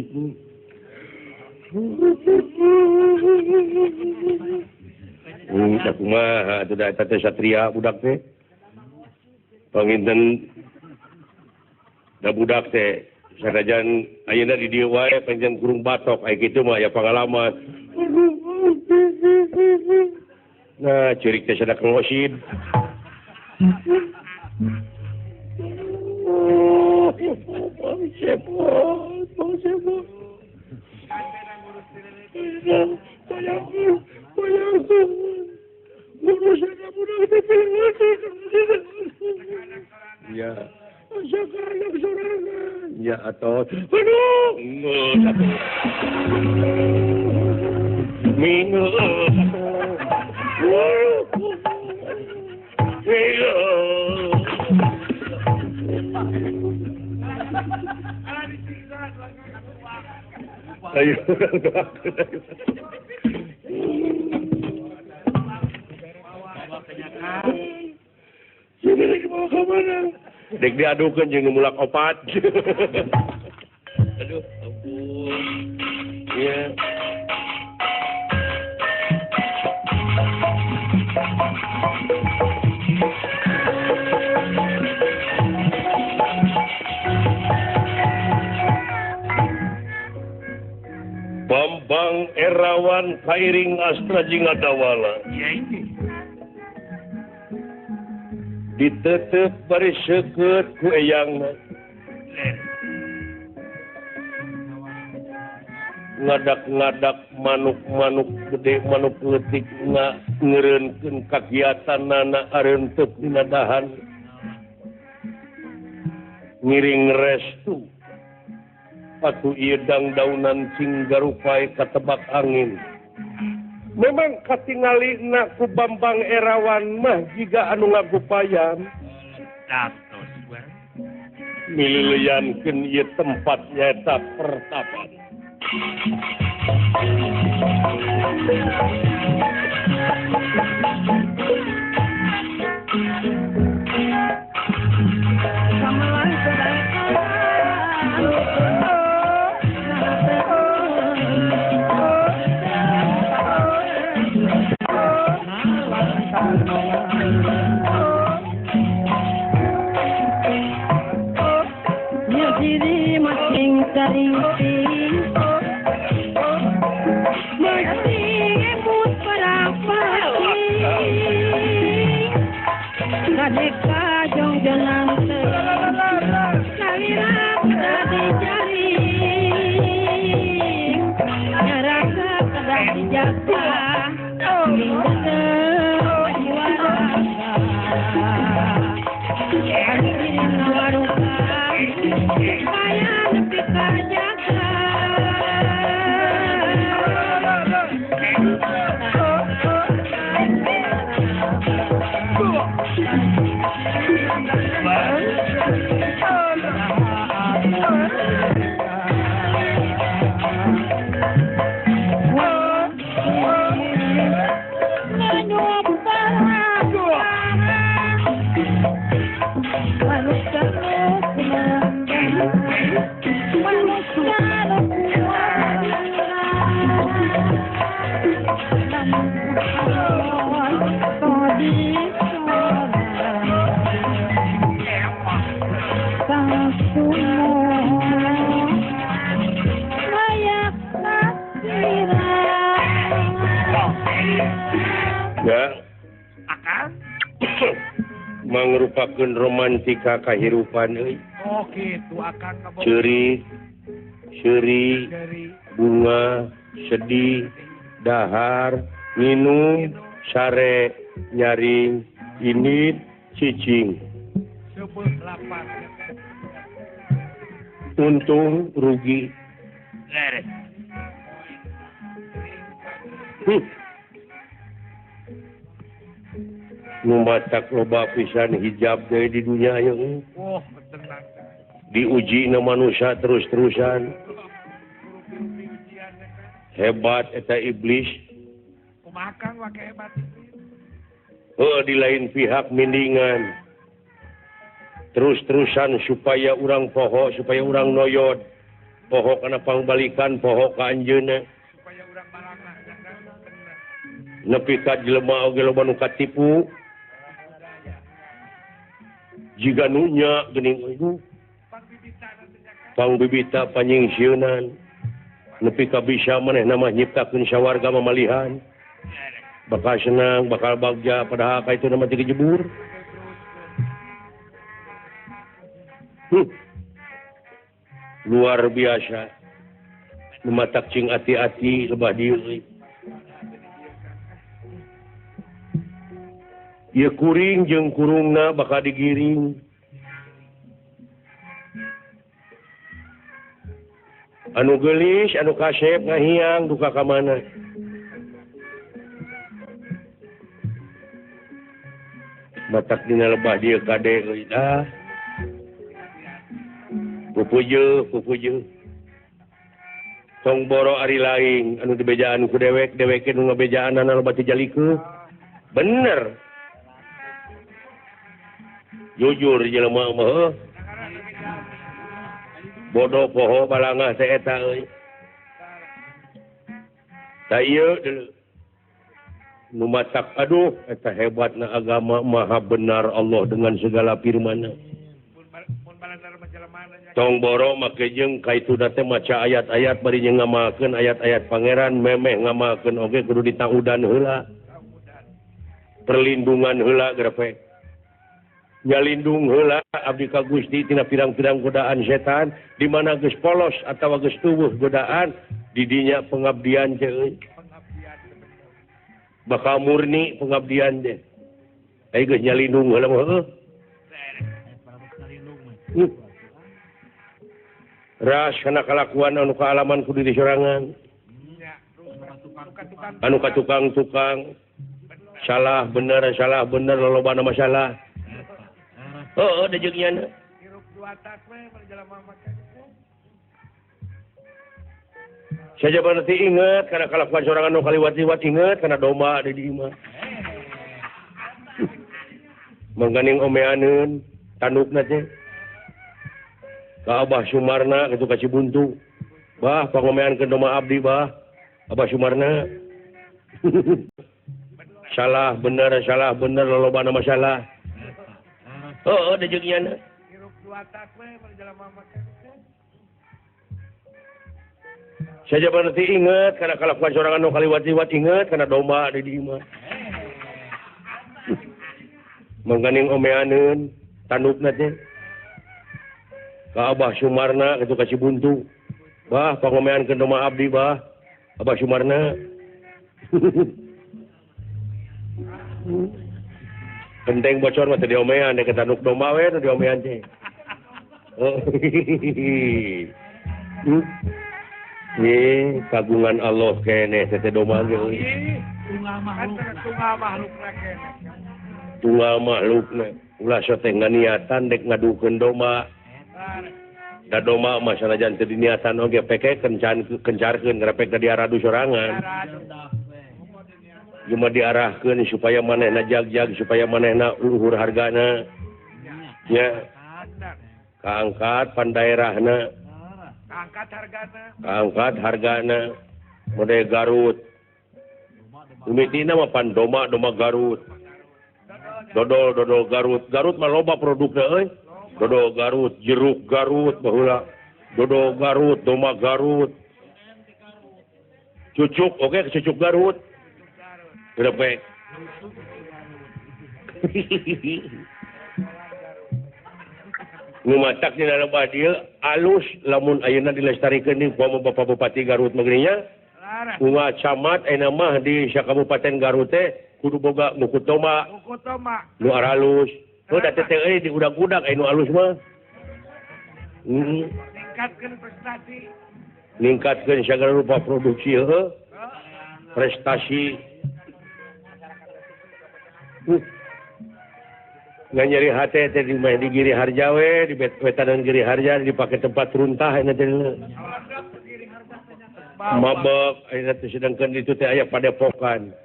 Kumaha atuh da eta teh satria budak teh. Panginten da budak teh sanajan ayeuna di dieu wae panjang kurung batok aya kitu mah aya pangalaman. Nah, ceurik teh sadak ngosid. Bang Cepot, Bang Cepot. Bayangkan, ya. Ya atau aduh, satu. Minggu. Minggu. Ayo. Dek diadukeun jeung nu mulak opat. Aduh, ampun. Iya. Bambang Erawan kairing Astra jeung Adawala. Ditetep bari seukeut ku eyangna. Ngadak-ngadak manuk-manuk gede manuk leutik ngeureunkeun kagiatanana areunteup dina dahan ngiring restu atuh ieu dangdaunan cing garupai katebak angin. Memang katingalina ku Bambang Erawan mah jiga anu ngagupayan mililiankeun ieu tempat nyaeta pertapan. Mangrupakeun romantika kahirupan euy. Oh kitu akang ceurik, seuri, bunga, sedih, dahar, minum, sare, nyaring, init, cicing. Untung rugi. Nu matak loba pisan hijab deui di dunia ieu. Oh, tenang. Diuji na manusia terus-terusan. Hebat eta iblis. Kumaha Kang wake hebat iblis? Heuh, di lain pihak mindingan. Terus-terusan supaya urang poho, supaya urang noyod. Poho kana pangbalikan, poho ka anjeunna. Supaya urang balangah. Nepi ka jelema oge loba nu katipu. Jiga nunya geuning euy. Pangbibita panyingsieunan. Nepi ka bisa manehna mah nyiptakeun sawarga mamalihan. Bakal senang, bakal bagja, padahal ka itu nama teu jebur. Luar biasa. Nu matak cing ati-ati lebah dieu euy. Ieu kuring jeung kurungna bakal digiring. Anu geulis, anu kasep ngahiang duka ka mana. Matak dina lebah dieu kade euy dah. Pupujeuk, pupujeuk. Tong boro ari laing anu dibejaan ku dewek, deweke nu ngabejaanana loba teu jalikeun. Bener. Jujur jelema mah heuh. Bodoh poho balangah teh eta euy. Ta ieu nu matak aduh eta hebatna agama maha benar Allah dengan segala firman-Nya. Tong boro make jeung ka itu teh maca ayat-ayat bari jeung ngamalkeun ayat-ayat pangeran memeh ngamalkeun oge kudu ditaudan heula. Perlindungan heula gerepe. Nyalindung heula abdi ka Gusti tina pirang-pirang godaan setan di mana geus polos atawa geus tubuh godaan Didinya pengabdian teh euy. Bakal murni pengabdian teh. Ai geus nyalindung heula mah heuh. Ras kana kalakuan anu kaalaman ku diri sorangan. Anu ka tukang-tukang salah bener lolobana masalah. Heuh da jeung nyana. Saja berarti inget karena kalakuan sorangan nu kaliwat-liwat inget karena domba ada di imah. Mangganing omeaneun tandukna teh. Ka Abah Sumarna kitu ka Cibuntu. Bah pangomeankeun domba abdi bah. Abah Sumarna. Salah bener lolobana masalah. Heuh da jeung nyana. Saja berarti inget karena kalakuan sorangan nu kaliwat-liwat inget karena domba ada di imah. Mangganing omeaneun tandukna teh. Ka Abah Sumarna kitu ka Cibuntu. Bah pangomeankeun domba abdi bah. Abah Sumarna. Genteng bocor mah teu diomean dek tanduk domba we nu diomean teh. Ye, kagungan Allah keneh teh domba ge euy. Tunggal makhlukna keneh. Tunggal makhlukna. Ulah sok teh nganiatan dek ngadukeun domba. Da domba mah sanajan teu diniatan oge peke kencarkeun ngrepek ka diaradu sorangan. Cuma diarahkeun supaya manehna jag-jag supaya manehna luhur hargana. Nya. Kaangkat pan daerahna. Angkat hargana model Garut. Umitina mah pan doma Garut. Dodol Garut. Garut mah loba produkna euy. Dodol Garut, jeruk Garut baheula. Dodol Garut, doma Garut. Cucuk oge cucuk Garut. Grepek. Nu matak dina lebah dieu alus lamun ayeuna dilestarikeun di kumaha Bapak Bupati Garut negerinya. Bunga camat ayeuna mah di Kabupaten Garut teh kudu boga nguku toma. Nu aralus. Heuh da teh euy di udag-udag aya nu alus mah. Ningkatkeun prestasi. Ningkatkeun sagala rupa produksi heuh. Prestasi. Nggak nyeri hati teh di di Giri Harja we di wetanan Giri Harja dipakai tempat runtah ayeuna teh mabek ayeuna teh sedangkan itu teh aya padepokan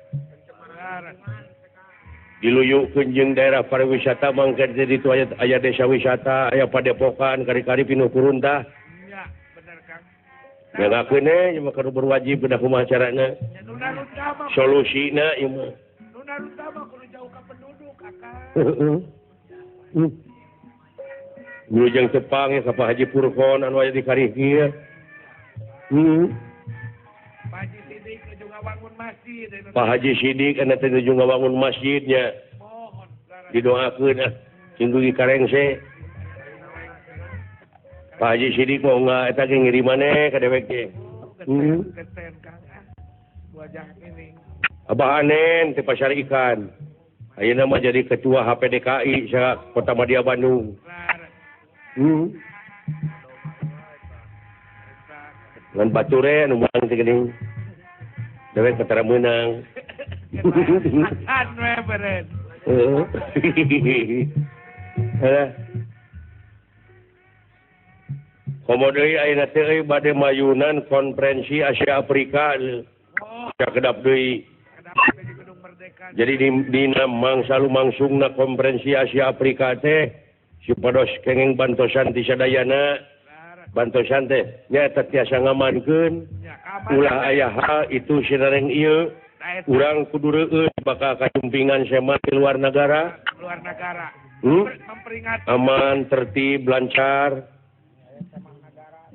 diluyukeun jeung daerah pariwisata mangke teh ditu aya desa wisata aya padepokan kari-kari pinuh ku runtah. Nya bener Kang. Ngakeun we mah kudu berwajib da kumaha carana solusina ieu mah. Nu naruntah mah kudu jauh ka penduduk akang. Wilujeng tepang ya ka Pak Haji Purkon anu aya di Karihir. Pak Haji Sidik nuju ngawangun masjid. Pak Haji Sidik anu teh nuju ngawangun masjidnya. Didoakeun ah cing dugi karengse. Pak Haji Sidik mau nga eta ge ngirimane ka dewek teh. Geten Kang ah. Wajah ini. Abah Anen teh pasar ikan. Ayeuna mah jadi ketua HPDKI sa Kota Madia Bandung. Ngan bature anu meunang teh geuning. Dewek teh tara meunang. Acan we beureun. Heeh. Komo deui ayeuna teh euy bade mayunan konferensi Asia Afrika. Sakedap deui. Jadi dina mangsa lumangsungna konferensi Asia Afrika teh supados kenging bantosan ti sadayana. Bantosan teh nyaeta tiasa ngamankeun ulah aya hal itu sinareng ieu urang kudu reueus bakal kajumpingan sema di luar negara. Luar negara. Aman, tertib, lancar.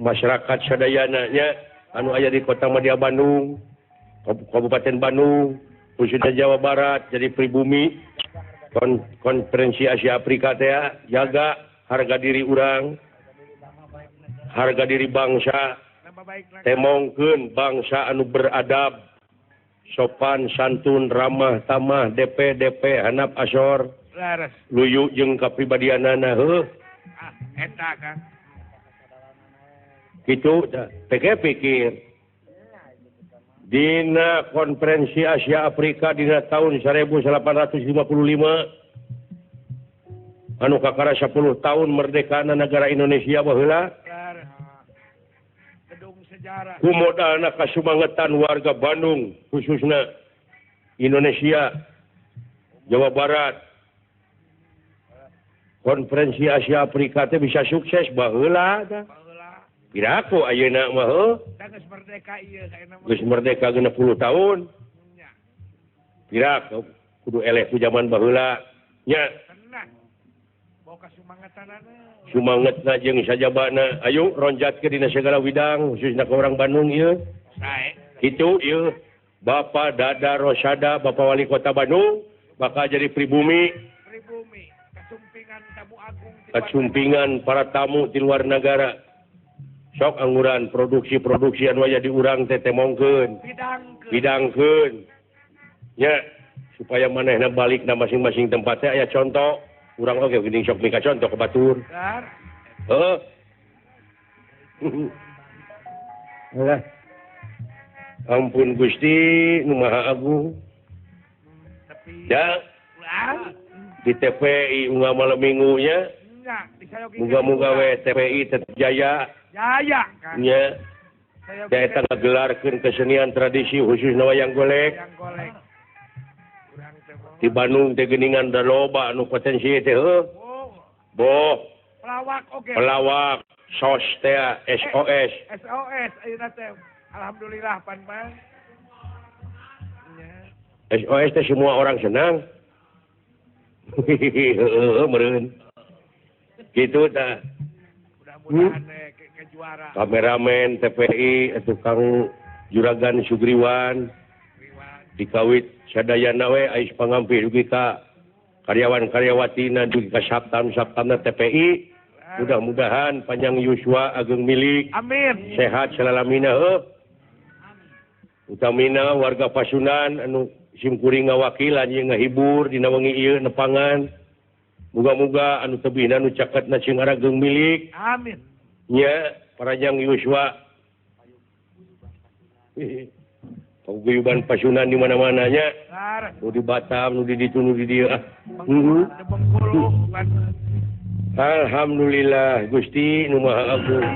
Masyarakat sadayana nya anu aya di Kota Madia Bandung, Kabupaten Bandung, khususnya Jawa Barat jadi pribumi konferensi Asia Afrika teh jaga harga diri urang, harga diri bangsa. Temongkeun bangsa anu beradab, sopan santun, ramah tamah, DP DP hanap asor. Leres. Luyu jeung kapribadianana heuh. Ah, eta Kang. Kitu tah, pikir. Dina Konferensi Asia Afrika dina tahun 1855 anu kakara 10 tahun merdekana negara Indonesia baheula. Gedung sejarah. Ku modalna kasumangetan warga Bandung khususna Indonesia Jawa Barat. Konferensi Asia Afrika teh bisa sukses baheula tah. Piraku ayeuna mah heuh. Da geus merdeka ieu saena mah. Geus merdeka 60 tahun. Piraku kudu eleh ku zaman baheula nya. Tenang. Bawa kasumangetanana. Sumangetna jeung sajabana. Ayo ronjatkeun dina segala widang khususna ka urang Bandung ieu. Sae. Kitu ieu Bapak Dada Rosada, Bapak Wali Kota Bandung bakal jadi pribumi. Pribumi, kacumpingan tamu agung. Kacumpingan para tamu di luar negara. Sok angguran produksi-produksi anu aya di urang teh temongkeun. Bidangkeun. Nya supaya manehna balik na masing-masing tempat teh aya contoh. Urang oge geuning sok mika contoh ke batur. Heuh. Alah. Ampun Gusti nu Maha Agung. Ya. Di TPI unggal malam minggu nya. Muga-muga we TPI tetep jaya. Jaya kan. Nya. Eta ngagelarkeun kesenian tradisi khususna wayang golek. Di Bandung teh geuningan da loba anu potensi teh heuh. Boh. Pelawak oge. Pelawak SOS teh SOS. SOS ayeuna teh. Alhamdulillah pan Bang. Nya. SOS teh semua orang senang. Heuh meureun. Kitu tah. Mudah-mudahan ke juara. Kameramen TPI tukang Juragan Sugriwan dikawit sadayana we ais pangampih dugi ka karyawan-karyawatina dugi ka saptam-saptamna TPI. Mudah-mudahan panjang yuswa ageng milik. Amin. Sehat selalamina heuh. Utamina warga Pasundan anu simkuring ngawakilan jeung ngahibur dina wengi ieu nepangan. Muga-muga anu tebihna anu caketna sing arageng milik. Amin. Nya parajang yuswa. Paguyuban Pasundan di mana-mana nya. Nu di Batam, nu di ditu, nu di dieu ah. Alhamdulillah Gusti nu Maha Agung.